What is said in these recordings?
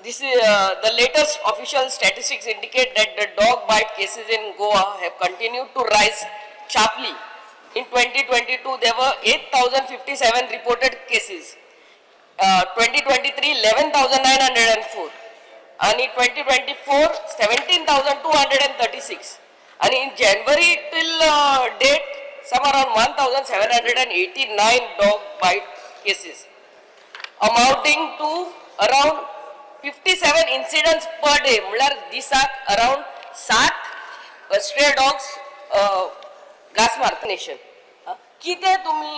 This is the latest official statistics indicate that the dog bite cases in Goa have continued to rise sharply. In 2022, there were 8,057 reported cases. 2023, 11,904. आणि 2024, 17,236. आणि in January till date, some around 1,789 dog bite cases, amounting to around 57 incidents per day. म्हणल्यार दिसाक around 7 stray dogs घास मारता nation. कितें तुमी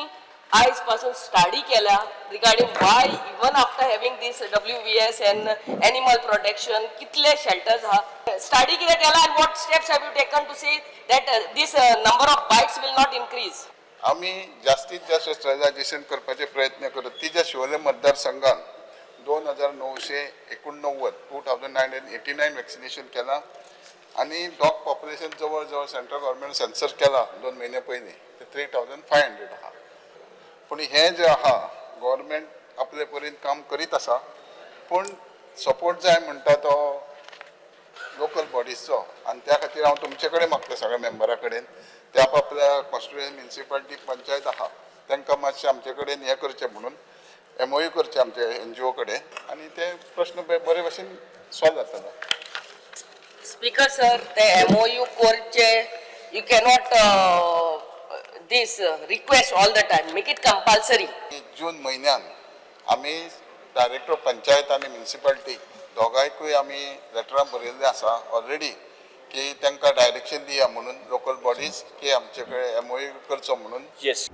आयज पासून स्टडी केल्या regarding why, even after having this WVS and animal protection, कितले शेल्टर्स आहा, स्टडी कितें केला आनी what steps have you taken to see that this number of bites will not increase? आमी जास्तीत जास्त स्टरलायझेशन करपाचे प्रयत्न करत. तिच्या शिवोले मतदारसंघात 2989, 2989 vaccination केलां आनी डॉग पॉप्युलेशन जवळ जवळ सेंट्रल गव्हर्मेंट सेन्सस केला 2 म्हयने पयलीं, ते 3500 आहा. पूण हें जें आहा, गव्हर्मेंट आपले परीन काम करीत आसा, पूण सपोर्ट जाय म्हणटा तो लोकल बॉडीजचो. आनी त्या खातीर हांव तुमचे कडेन मागता, सगळ्या मेंबरा कडेन, ते आपापल्या कॉन्स्टिट्युएन्सी, म्युनिसिपालिटी, पंचायत आहा, तांकां मातशें आमचे कडेन हें करचें म्हणून, एमओयू करचें आमचे एनजीओ कडेन आनी ते प्रश्न बरे भशेन सॉल्व जातलो. स्पीकर सर, ते एमओयू करचे, you cannot this request all the time, make it compulsory. जून म्हयन्यान आमी डायरेक्टर पंचायत आनी म्युनिसिपालिटी दोगांयकूय आमी लेटरां बरयल्लीं आसा ऑलरेडी की तांकां डायरेक्शन दिया म्हणून लोकल बॉडीज की आमचे कडेन एमओयू करचो म्हणून. Yes.